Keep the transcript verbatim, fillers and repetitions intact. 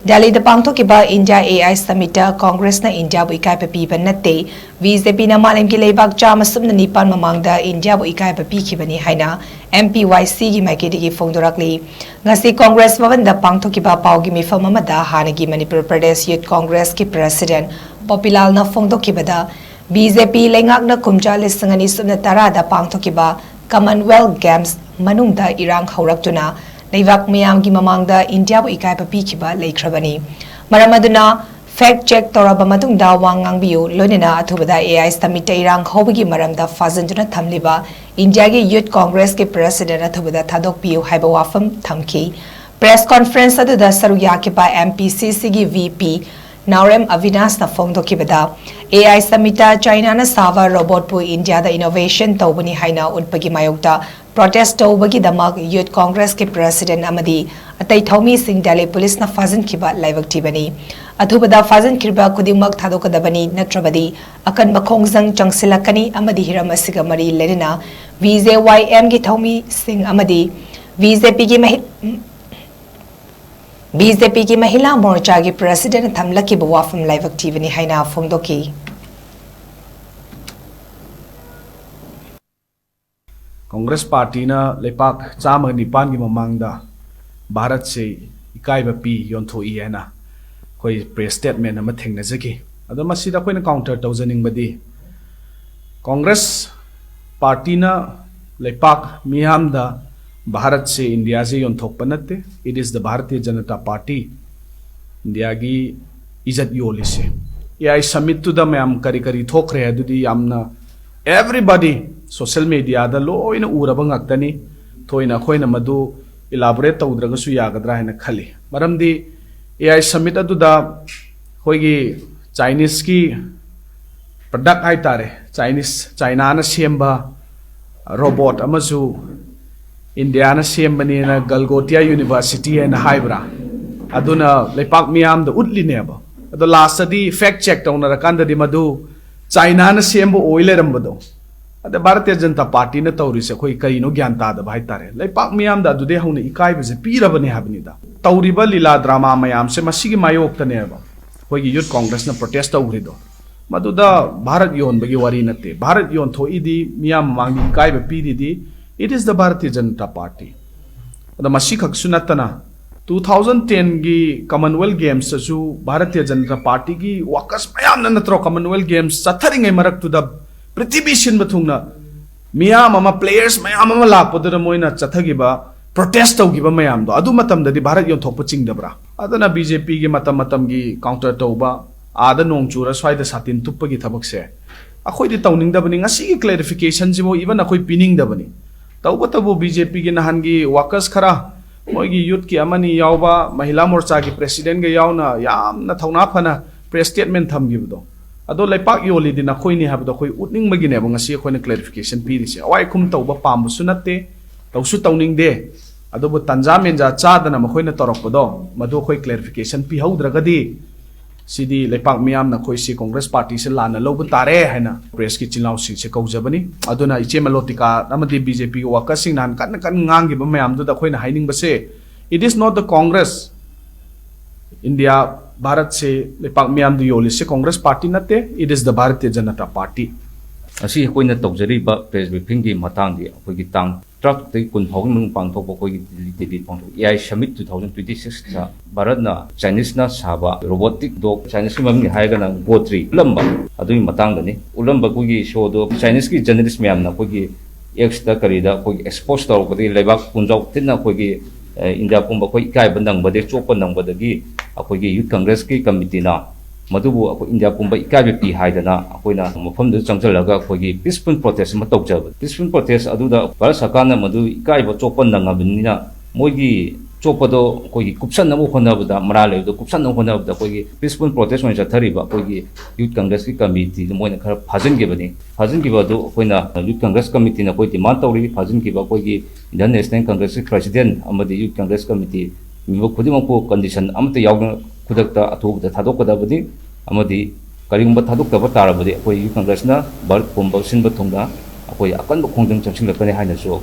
ꯗꯦꯜꯂꯤꯗ ꯄꯥꯡꯊꯣꯛꯈꯤꯕ India A I ꯁꯃꯤꯠꯇ ꯀꯣꯡꯒ꯭ꯔꯦꯁꯅ ꯏꯟꯗꯤꯌꯥꯕꯨ ꯏꯀꯥꯏꯕ ꯄꯤꯕ ꯅꯠꯇꯦ, ꯕꯤ ꯖꯦ ꯄꯤꯅ ꯃꯥꯂꯦꯝꯒꯤ ꯂꯩꯕꯥꯛ ꯆꯥꯝꯃ ꯁꯨꯞꯅ ꯅꯤꯄꯥꯟ ꯃꯃꯥꯡꯗ ꯏꯟꯗꯤꯌꯥꯕꯨ ꯏꯀꯥꯏꯕ ꯄꯤꯈꯤꯕꯅꯤ ꯍꯥꯏꯅ ꯑꯦꯝ ꯄꯤ ꯋꯥꯏ ꯁꯤꯒꯤ ꯃꯥꯏꯀꯩꯗꯒꯤ ꯐꯣꯡꯗꯣꯔꯛꯂꯤ꯫ ꯉꯁꯤ ꯀꯣꯡꯒ꯭ꯔꯦꯁ ꯚꯕꯟꯗ ꯄꯥꯡꯊꯣꯛꯈꯤꯕ ꯄꯥꯎꯒꯤ ꯃꯤꯐꯝ ꯑꯃꯗ ꯍꯥꯟꯅꯒꯤ ꯃꯅꯤꯄꯨꯔ ꯄ꯭ꯔꯗꯦꯁ ꯌꯨꯠ ꯀꯣꯡꯒ꯭ꯔꯦꯁꯀꯤ ꯄ꯭ꯔꯦꯁꯤꯗꯦꯟꯠ ꯄꯣꯄꯤꯂꯥꯜꯅ ꯐꯣꯡꯗꯣꯛꯈꯤꯕꯗ, ꯕꯤ ꯖꯦ ꯄꯤ ꯂꯩꯉꯥꯛꯅ ꯀꯨꯝꯖꯥ ꯂꯤꯁꯤꯡ ꯑꯅꯤ ꯁꯨꯞꯅ ꯇꯔꯥꯗ ꯄꯥꯡꯊꯣꯛꯈꯤꯕ ꯀꯃꯟꯋꯦꯜꯊ ꯒꯦꯝꯁ ꯃꯅꯨꯡꯗ ꯏꯔꯥꯡ ꯍꯧꯔꯛꯇꯨꯅ ꯂꯩꯕꯥꯛ ꯃꯤꯌꯥꯝꯒꯤ ꯃꯃꯥꯡꯗ ꯏꯟꯗꯤꯌꯥꯕꯨ ꯏꯀꯥꯏꯕ ꯄꯤꯈꯤꯕ ꯂꯩꯈ꯭ꯔꯕꯅꯤ꯫ ꯃꯔꯝ ꯑꯗꯨꯅ ꯐꯦꯛ ꯆꯦꯛ ꯇꯧꯔꯕ ꯃꯇꯨꯡꯗ ꯋꯥ ꯉꯥꯡꯕꯤꯌꯨ, ꯂꯣꯏꯅꯅ ꯑꯊꯨꯕꯗ ꯑꯦ ꯑꯥꯏ ꯁꯃꯤꯠꯇ ꯏꯔꯥꯡ ꯍꯧꯕꯒꯤ ꯃꯔꯝꯗ ꯐꯥꯖꯤꯟꯗꯨꯅ ꯊꯝꯂꯤꯕ ꯏꯟꯗꯤꯌꯥꯒꯤ ꯌꯨꯠ ꯀꯣꯡꯒ꯭ꯔꯦꯁꯀꯤ ꯄ꯭ꯔꯦꯁꯤꯗꯦꯟꯠ ꯑꯊꯨꯕꯗ ꯊꯥꯗꯣꯛꯄꯤꯌꯨ ꯍꯥꯏꯕ ꯋꯥꯐꯝ ꯊꯝꯈꯤ꯫ ꯄ꯭ꯔꯦꯁ ꯀꯣꯟꯐꯔꯦꯟꯁ ꯑꯗꯨꯗ ꯁꯔꯨꯛ ꯌꯥꯈꯤꯕ ꯑꯦꯝ ꯄꯤ ꯁꯤ ꯁꯤꯒꯤ V P Naorem ꯑꯕꯤꯅꯥꯁꯅ ꯐꯣꯡꯗꯣꯛꯈꯤꯕꯗ, A I ꯁꯃꯤꯠꯇ ꯆꯥꯏꯅꯥꯅ ꯁꯥꯕ ꯔꯣꯕꯣꯠꯄꯨ ꯏꯟꯗꯤꯌꯥꯗ ꯏꯅꯣꯚꯦꯁꯟ ꯇꯧꯕꯅꯤ ꯍꯥꯏꯅ ꯎꯠꯄꯒꯤ ꯃꯥꯌꯣꯛꯇ ꯄ꯭ꯔꯣꯇꯦꯁ ꯇꯧꯕꯒꯤꯗꯃꯛ ꯌꯨꯠ ꯀꯣꯡꯒ꯭ꯔꯦꯁꯀꯤ ꯄ꯭ꯔꯦꯁꯤꯗꯦꯟꯠ ꯑꯃꯗꯤ ꯑꯇꯩ ꯊꯧꯃꯤꯁꯤꯡ ꯗꯦꯜꯂꯤ ꯄꯨꯂꯤꯁꯅ ꯐꯥꯖꯤꯟꯈꯤꯕ ꯂꯥꯏꯕꯛ ꯊꯤꯕꯅꯤ꯫ ꯑꯊꯨꯕꯗ ꯐꯥꯖꯤꯟꯈꯤꯕ ꯈꯨꯗꯤꯡꯃꯛ ꯊꯥꯗꯣꯛꯀꯗꯕꯅꯤ, ꯅꯠꯇ꯭ꯔꯕꯗꯤ ꯑꯀꯟꯕ ꯈꯣꯡꯖꯪ ꯆꯪꯁꯤꯜꯂꯛꯀꯅꯤ ꯑꯃꯗꯤ ꯍꯤꯔꯝ ꯑꯁꯤꯒ ꯃꯔꯤ ꯂꯩꯅꯅ ꯚꯤ ꯖꯦ ꯋꯥꯏ ꯑꯦꯝꯒꯤ ꯊꯧꯃꯤꯁꯤꯡ ꯑꯃꯗꯤ ꯕꯤ ꯖꯦ ꯄꯤꯒꯤ ꯃꯍꯤ-, ꯕꯤ ꯖꯦ ꯄꯤꯒꯤ ꯃꯍꯤꯂꯥ ꯃꯣꯔꯆꯥꯒꯤ ꯄ꯭ꯔꯦꯁꯤꯗꯦꯟꯠꯅ ꯊꯝꯂꯛꯈꯤꯕ ꯋꯥꯐꯝ ꯂꯥꯏꯕꯛ ꯊꯤꯕꯅꯤ ꯍꯥꯏꯅ ꯐꯣꯡꯗꯣꯛꯈꯤ꯫ ꯀꯣꯡꯒ꯭ꯔꯦꯁ ꯄꯥꯔꯇꯤꯅ ꯂꯩꯄꯥꯛ ꯆꯥꯝꯃꯒ ꯅꯤꯄꯥꯟꯒꯤ ꯃꯃꯥꯡꯗ ꯚꯥꯔꯠꯁꯦ ꯏꯀꯥꯏꯕ ꯄꯤ, ꯌꯣꯟꯊꯣꯛꯏ ꯍꯥꯏꯅ ꯑꯩꯈꯣꯏ ꯄ꯭ꯔꯦꯁ ꯁ꯭ꯇꯦꯠꯃꯦꯟ ꯑꯃ ꯊꯦꯡꯅꯖꯈꯤ꯫ ꯑꯗꯣ ꯃꯁꯤꯗ ꯑꯩꯈꯣꯏꯅ ꯀꯥꯎꯟꯇꯔ ꯇꯧꯖꯅꯤꯡꯕꯗꯤ, ꯀꯣꯡꯒ꯭ꯔꯦꯁ ꯄꯥꯔꯇꯤꯅ ꯂꯩꯄꯥꯛ ꯃꯤꯌꯥꯝꯗ ꯚꯥꯔꯠꯁꯦ, ꯏꯟꯗꯤꯌꯥꯁꯦ ꯌꯣꯟꯊꯣꯛꯄ ꯅꯠꯇꯦ꯫ It is the Bharatiya Janata Party ꯏꯟꯗꯤꯌꯥꯒꯤ ꯏꯖꯠ ꯌꯣꯜꯂꯤꯁꯦ꯫ ꯑꯦ ꯑꯥꯏ ꯁꯃꯤꯠꯇꯨꯗ ꯃꯌꯥꯝ ꯀꯔꯤ ꯀꯔꯤ ꯊꯣꯛꯈ꯭ꯔꯦ ꯑꯗꯨꯗꯤ ꯌꯥꯝꯅ everybody social mediaꯗ ꯂꯣꯏꯅ ꯎꯔꯕ ꯉꯥꯛꯇꯅꯤ꯫ ꯊꯣꯏꯅ ꯑꯩꯈꯣꯏꯅ ꯃꯗꯨ elaborate ꯇꯧꯗ꯭ꯔꯒꯁꯨ ꯌꯥꯒꯗ꯭ꯔꯥ ꯍꯥꯏꯅ ꯈꯜꯂꯤ꯫ ꯃꯔꯝꯗꯤ ꯑꯦ ꯑꯥꯏ ꯁꯃꯤꯠ ꯑꯗꯨꯗ ꯑꯩꯈꯣꯏꯒꯤ ꯆꯥꯏꯅꯤꯁꯀꯤ ꯄ꯭ꯔꯗꯛ ꯍꯥꯏꯇꯥꯔꯦ, ꯆꯥꯏꯅꯤꯁ, ꯆꯥꯏꯅꯥꯅ ꯁꯦꯝꯕ ꯔꯣꯕꯣꯠ ꯑꯃꯁꯨ ꯏꯟꯗꯤꯌꯥꯅ ꯁꯦꯝꯕꯅꯦꯅ ꯒꯜꯒꯣꯇꯤꯌꯥ ꯌꯨꯅꯤꯚꯔꯁꯤꯇꯤ ꯍꯥꯏꯅ ꯍꯥꯏꯕ꯭ꯔꯥ, ꯑꯗꯨꯅ ꯂꯩꯄꯥꯛ ꯃꯤꯌꯥꯝꯗ ꯎꯠꯂꯤꯅꯦꯕ꯫ ꯑꯗꯣ ꯂꯥꯁꯇꯗꯤ ꯐꯦꯛ ꯆꯦꯛ ꯇꯧꯅꯔꯀꯥꯟꯗꯗꯤ ꯃꯗꯨ ꯆꯥꯏꯅꯥꯅ ꯁꯦꯝꯕ ꯑꯣꯏ ꯂꯩꯔꯝꯕꯗꯣ, ꯑꯗ ꯚꯥꯔꯇꯤꯌ ꯖꯅꯇꯥ ꯄꯥꯔꯇꯤꯅ ꯇꯧꯔꯤꯁꯦ ꯑꯩꯈꯣꯏ ꯀꯔꯤꯅꯣ ꯒ꯭ꯌꯥꯟ ꯇꯥꯗꯕ ꯍꯥꯏꯇꯥꯔꯦ꯫ ꯂꯩꯄꯥꯛ ꯃꯤꯌꯥꯝꯗ ꯑꯗꯨꯗꯩ ꯍꯧꯅ ꯏꯀꯥꯏꯕꯁꯦ ꯄꯤꯔꯕꯅꯦ ꯍꯥꯏꯕꯅꯤꯗ꯫ ꯇꯧꯔꯤꯕ ꯂꯤꯂꯥ ꯗ꯭ꯔꯃꯥ ꯃꯌꯥꯝꯁꯦ ꯃꯁꯤꯒꯤ ꯃꯥꯌꯣꯛꯇꯅꯦꯕ ꯑꯩꯈꯣꯏꯒꯤ ꯌꯨꯠ ꯀꯣꯡꯒ꯭ꯔꯦꯁꯅ ꯄ꯭ꯔꯣꯇꯦꯁ ꯇꯧꯈ꯭ꯔꯤꯗꯣ꯫ ꯃꯗꯨꯗ ꯚꯥꯔꯠ ꯌꯣꯟꯕꯒꯤ ꯋꯥꯔꯤ ꯅꯠꯇꯦ꯫ ꯚꯥꯔꯠ ꯌꯣꯟꯊꯣꯛꯏꯗꯤ, ꯃꯤꯌꯥꯝ ꯃꯃꯥꯡꯗ ꯏꯀꯥꯏꯕ ꯄꯤꯔꯤꯗꯤ, it is the Bharatiya Janata Party꯫ ꯑꯗꯣ ꯃꯁꯤꯈꯛꯁꯨ ꯅꯠꯇꯅ, ꯇꯨ ꯊꯥꯎꯖꯟ ꯇꯦꯟꯒꯤ ꯀꯃꯟꯋꯦꯜꯊ ꯒꯦꯝꯁꯇꯁꯨ ꯚꯥꯔꯇꯤꯌ ꯖꯅꯇꯥ ꯄꯥꯔꯇꯤꯒꯤ ꯋꯥꯔꯀꯔꯁ ꯃꯌꯥꯝꯅ ꯅꯠꯇ꯭ꯔꯣ ꯀꯃꯟꯋꯦꯜꯊ ꯒꯦꯝꯁ ꯆꯠꯊꯔꯤꯉꯩ ꯃꯔꯛꯇꯨꯗ ꯄ꯭ꯔꯤꯊꯤꯕꯤ ꯁꯤꯟꯕ ꯊꯨꯡꯅ ꯃꯤꯌꯥꯝ ꯑꯃ, ꯄ꯭ꯂꯦꯌꯔꯁ ꯃꯌꯥꯝ ꯑꯃ ꯂꯥꯛꯄꯗꯨꯗ ꯃꯣꯏꯅ ꯆꯠꯊꯈꯤꯕ, ꯄ꯭ꯔꯣꯇꯦꯁ ꯇꯧꯈꯤꯕ ꯃꯌꯥꯝꯗꯣ? ꯑꯗꯨ ꯃꯇꯝꯗꯗꯤ ꯚꯥꯔꯠ ꯌꯣꯟꯊꯣꯛꯄ ꯆꯤꯡꯗꯕ꯭ꯔꯥ? ꯑꯗꯨꯅ ꯕꯤ ꯖꯦ ꯄꯤꯒꯤ ꯃꯇꯝ ꯃꯇꯝꯒꯤ ꯀꯥꯎꯟꯇꯔ ꯇꯧꯕ, ꯑꯥꯗ ꯅꯣꯡ ꯆꯨꯔ ꯁ꯭ꯋꯥꯏꯗ ꯁꯥꯇꯤꯟ ꯇꯨꯞꯄꯒꯤ ꯊꯕꯛꯁꯦ ꯑꯩꯈꯣꯏꯗꯤ ꯇꯧꯅꯤꯡꯗꯕꯅꯤ꯫ ꯉꯁꯤꯒꯤ ꯀ꯭ꯂꯦꯔꯤꯐꯤꯀꯦꯁꯟꯁꯤꯕꯨ ꯏꯚꯟ ꯑꯩꯈꯣꯏ ꯄꯤꯅꯤꯡꯗꯕꯅꯤ꯫ ꯇꯧꯕꯇꯕꯨ ꯕꯤ ꯖꯦ ꯄꯤꯒꯤ ꯅꯍꯥꯟꯒꯤ ꯋꯥꯔꯀꯔꯁ ꯈꯔ, ꯃꯣꯏꯒꯤ ꯌꯨꯠꯀꯤ ꯑꯃꯅꯤ ꯌꯥꯎꯕ, ꯃꯍꯤꯂꯥ ꯃꯣꯔꯆꯥꯒꯤ ꯄ꯭ꯔꯦꯁꯤꯗꯦꯟꯒ ꯌꯥꯎꯅ ꯌꯥꯝꯅ ꯊꯧꯅꯥ ꯐꯅ ꯄ꯭ꯔꯦꯁ ꯁ꯭ꯇꯦꯠꯃꯦꯟ ꯊꯝꯈꯤꯕꯗꯣ, ꯑꯗꯣ ꯂꯩꯄꯥꯛ ꯌꯣꯜꯂꯤꯗꯤ ꯅꯈꯣꯏꯅꯤ ꯍꯥꯏꯕꯗꯣ ꯑꯩꯈꯣꯏ ꯎꯠꯅꯤꯡꯕꯒꯤꯅꯦꯕ ꯉꯁꯤ ꯑꯩꯈꯣꯏꯅ ꯀ꯭ꯂꯦꯔꯤꯐꯤꯀꯦꯁꯟ ꯄꯤꯔꯤꯁꯦ꯫ ꯑꯋꯥꯏ ꯑꯈꯨꯝ ꯇꯧꯕ ꯄꯥꯝꯕꯁꯨ ꯅꯠꯇꯦ, ꯇꯧꯁꯨ ꯇꯧꯅꯤꯡꯗꯦ꯫ ꯑꯗꯨꯕꯨ ꯇꯟꯖꯥ ꯃꯦꯟꯖꯥ ꯆꯥꯗꯅ ꯃꯈꯣꯏꯅ ꯇꯧꯔꯛꯄꯗꯣ, ꯃꯗꯨ ꯑꯩꯈꯣꯏ ꯀ꯭ꯂꯦꯔꯤꯐꯤꯀꯦꯁꯟ ꯄꯤꯍꯧꯗ꯭ꯔꯒꯗꯤ ꯁꯤꯗꯤ ꯂꯩꯄꯥꯛ ꯃꯤꯌꯥꯝꯅ ꯑꯩꯈꯣꯏꯁꯤ ꯀꯣꯡꯒ꯭ꯔꯦꯁ ꯄꯥꯔꯇꯤꯁꯦ ꯂꯥꯟꯅ ꯂꯧꯕ ꯇꯥꯔꯦ ꯍꯥꯏꯅ ꯄ꯭ꯔꯦꯁꯀꯤ ꯏꯆꯤꯜ ꯏꯅꯥꯎꯁꯤꯡꯁꯦ ꯀꯧꯖꯕꯅꯤ꯫ ꯑꯗꯨꯅ ꯏꯆꯦ ꯃꯂꯣꯇꯤꯀꯥ ꯑꯃꯗꯤ ꯕꯤ ꯖꯦ ꯄꯤꯒꯤ ꯋꯥꯔꯀꯔꯁꯤꯡ ꯅꯍꯥꯟ ꯀꯟꯅ ꯀꯟꯅ ꯉꯥꯡꯈꯤꯕ ꯃꯌꯥꯝꯗꯨꯗ ꯑꯩꯈꯣꯏꯅ ꯍꯥꯏꯅꯤꯡꯕꯁꯦ, it is not the Congress꯫ India, ꯚꯥꯔꯠꯁꯦ ꯂꯩꯄꯥꯛ ꯃꯤꯌꯥꯝꯗ ꯌꯣꯜꯂꯤꯁꯦ ꯀꯣꯡꯒ꯭ꯔꯦꯁ ꯄꯥꯔꯇꯤ ꯅꯠꯇꯦ, it is the Bharatiya Janata Party꯫ ꯉꯁꯤ ꯑꯩꯈꯣꯏꯅ ꯇꯧꯖꯔꯤꯕ ꯄ꯭ꯔꯦꯁ ꯕ꯭ꯔꯤꯐꯤꯡꯒꯤ ꯃꯇꯥꯡꯗꯤ ꯑꯩꯈꯣꯏꯒꯤ ꯇꯥꯡ ꯇꯔꯥꯇꯔꯨꯛꯇꯒꯤ ꯀꯨꯟ ꯐꯥꯎꯒꯤ ꯃꯅꯨꯡ ꯄꯥꯡꯊꯣꯛꯄ ꯑꯩꯈꯣꯏꯒꯤ ꯗꯤꯜꯂꯤ, ꯗꯤꯜꯂꯤ ꯄꯥꯡꯊꯣꯛꯄ A I summit two thousand twenty ꯁꯤꯛꯁꯇ ꯚꯥꯔꯠꯅ ꯆꯥꯏꯅꯤꯁꯅ ꯁꯥꯕ ꯔꯣꯕꯣꯇꯤꯛ ꯗꯣꯒ, ꯆꯥꯏꯅꯤꯁꯀꯤ ꯃꯃꯤꯡ ꯍꯥꯏꯔꯒꯅ ꯒꯣꯇ꯭ꯔꯤ, ꯎꯠꯂꯝꯕ, ꯑꯗꯨꯒꯤ ꯃꯇꯥꯡꯗꯅꯤ꯫ ꯎꯠꯂꯝꯕ ꯑꯩꯈꯣꯏꯒꯤ ꯁꯣꯗꯣ ꯆꯥꯏꯅꯤꯁꯀꯤ ꯖꯔꯅꯦꯂꯤꯁ ꯃꯌꯥꯝꯅ ꯑꯩꯈꯣꯏꯒꯤ ꯑꯦꯛꯁꯇ ꯀꯔꯤꯗ ꯑꯩꯈꯣꯏꯒꯤ ꯑꯦꯛꯁꯄꯣꯖ ꯇꯧꯔꯛꯄꯗꯒꯤ ꯂꯩꯕꯥꯛ ꯄꯨꯝꯖꯥꯎ ꯊꯤꯟꯅ ꯑꯩꯈꯣꯏꯒꯤ, ꯑꯦ, ꯏꯟꯗꯤꯌꯥ ꯄꯨꯝꯕ ꯑꯩꯈꯣꯏ ꯏꯀꯥꯏꯕ ꯅꯪꯕꯗꯒꯤ ꯆꯣꯞꯄ ꯅꯪꯕꯗꯒꯤ ꯑꯩꯈꯣꯏꯒꯤ ꯌꯨꯠ ꯀꯪꯒ꯭ꯔꯦꯁꯀꯤ ꯀꯃꯤꯇꯤꯅ ꯃꯗꯨꯕꯨ ꯑꯩꯈꯣꯏ ꯏꯟꯗꯤꯌꯥ ꯄꯨꯝꯕ ꯏꯀꯥꯏꯕ ꯄꯤ ꯍꯥꯏꯗꯅ ꯑꯩꯈꯣꯏꯅ ꯃꯐꯝꯗꯨꯗ ꯆꯪꯁꯤꯜꯂꯒ ꯑꯩꯈꯣꯏꯒꯤ ꯄꯤꯁꯐꯨꯜ ꯄ꯭ꯔꯣꯇꯦꯁ ꯑꯃ ꯇꯧꯖꯕꯅꯤ꯫ ꯄꯤꯁꯐꯨꯜ ꯄ꯭ꯔꯣꯇꯦꯁ ꯑꯗꯨꯗ ꯚꯥꯔꯠ ꯁꯔꯀꯥꯔꯅ ꯃꯗꯨ ꯏꯀꯥꯏꯕ ꯆꯣꯞꯄ ꯅꯪꯉꯕꯅꯤꯅ ꯃꯣꯏꯒꯤ ꯆꯣꯞꯄꯗꯣ ꯑꯩꯈꯣꯏꯒꯤ ꯀꯨꯞꯁꯟꯅꯕ ꯍꯣꯠꯅꯕꯗ, ꯃꯔꯥꯜ ꯂꯩꯕꯗꯣ ꯀꯨꯞꯁꯟꯅꯕ ꯍꯣꯠꯅꯕꯗ ꯑꯩꯈꯣꯏꯒꯤ ꯄꯤꯁꯐꯨꯜ ꯄ꯭ꯔꯣꯇꯦꯁ ꯑꯣꯏꯅ ꯆꯠꯊꯔꯤꯕ ꯑꯩꯈꯣꯏꯒꯤ ꯌꯨꯠ ꯀꯪꯒ꯭ꯔꯦꯁꯀꯤ ꯀꯃꯤꯇꯤꯗꯨ ꯃꯣꯏꯅ ꯈꯔ ꯐꯥꯖꯤꯟꯈꯤꯕꯅꯤ꯫ ꯐꯥꯖꯤꯟꯈꯤꯕ ꯑꯗꯨ ꯑꯩꯈꯣꯏꯅ ꯌꯨꯠ ꯀꯪꯒ꯭ꯔꯦꯁ ꯀꯃꯤꯇꯤꯅ ꯑꯩꯈꯣꯏ ꯗꯤꯃꯥꯟ ꯇꯧꯔꯤ, ꯐꯥꯖꯤꯟꯈꯤꯕ ꯑꯩꯈꯣꯏꯒꯤ ꯏꯟꯗꯤꯌꯟ ꯅꯦꯁꯅꯦꯜ ꯀꯪꯒ꯭ꯔꯦꯁꯀꯤ ꯄ꯭ꯔꯁꯤꯗꯦꯟ ꯑꯃꯗꯤ ꯌꯨꯠ ꯀꯪꯒ꯭ꯔꯦꯁ ꯀꯃꯤꯇꯤ ꯃꯤꯑꯣꯏ ꯈꯨꯗꯤꯡꯃꯛꯄꯨ ꯀꯟꯗꯤꯁꯟ ꯑꯃꯠꯇ ꯌꯥꯎꯗꯅ ꯈꯨꯗꯛꯇ ꯑꯊꯨꯕꯗ ꯊꯥꯗꯣꯛꯀꯗꯕꯅꯤ꯫ ꯑꯃꯗꯤ ꯀꯔꯤꯒꯨꯝꯕ ꯊꯥꯗꯣꯛꯇꯕ ꯇꯥꯔꯕꯗꯤ ꯑꯩꯈꯣꯏ ꯌꯨꯠ ꯀꯪꯒ꯭ꯔꯦꯁꯅ ꯚꯥꯔꯠ ꯄꯨꯝꯕ ꯁꯤꯟꯕ ꯊꯨꯡꯅ ꯑꯩꯈꯣꯏ ꯑꯀꯟꯕ ꯈꯣꯡꯖꯪ ꯆꯪꯁꯤꯜꯂꯛꯀꯅꯤ ꯍꯥꯏꯅꯁꯨ